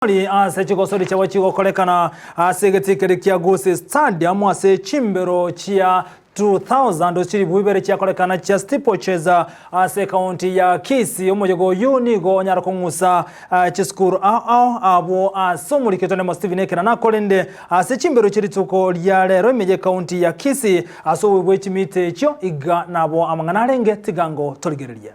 Ori ase chigosori chiabo chigokorekana ase egetii keria kia Gusii Stadium ase chimbero chia 2000 chilifu ibere chiakorekana chia steeplechase ase ekaunti ya Kisii. Omoyega oyio nigo onyara kong'usa chisukuru ao ao abwo ase omoriketwa Nemo Stephen Ekerana korende ase chimbero chie rituko ria rero ime y'ekaunti ya Kisii ase obobe bwe chimita echio iga nabo amang'ana arenge tiga ngo torigererie.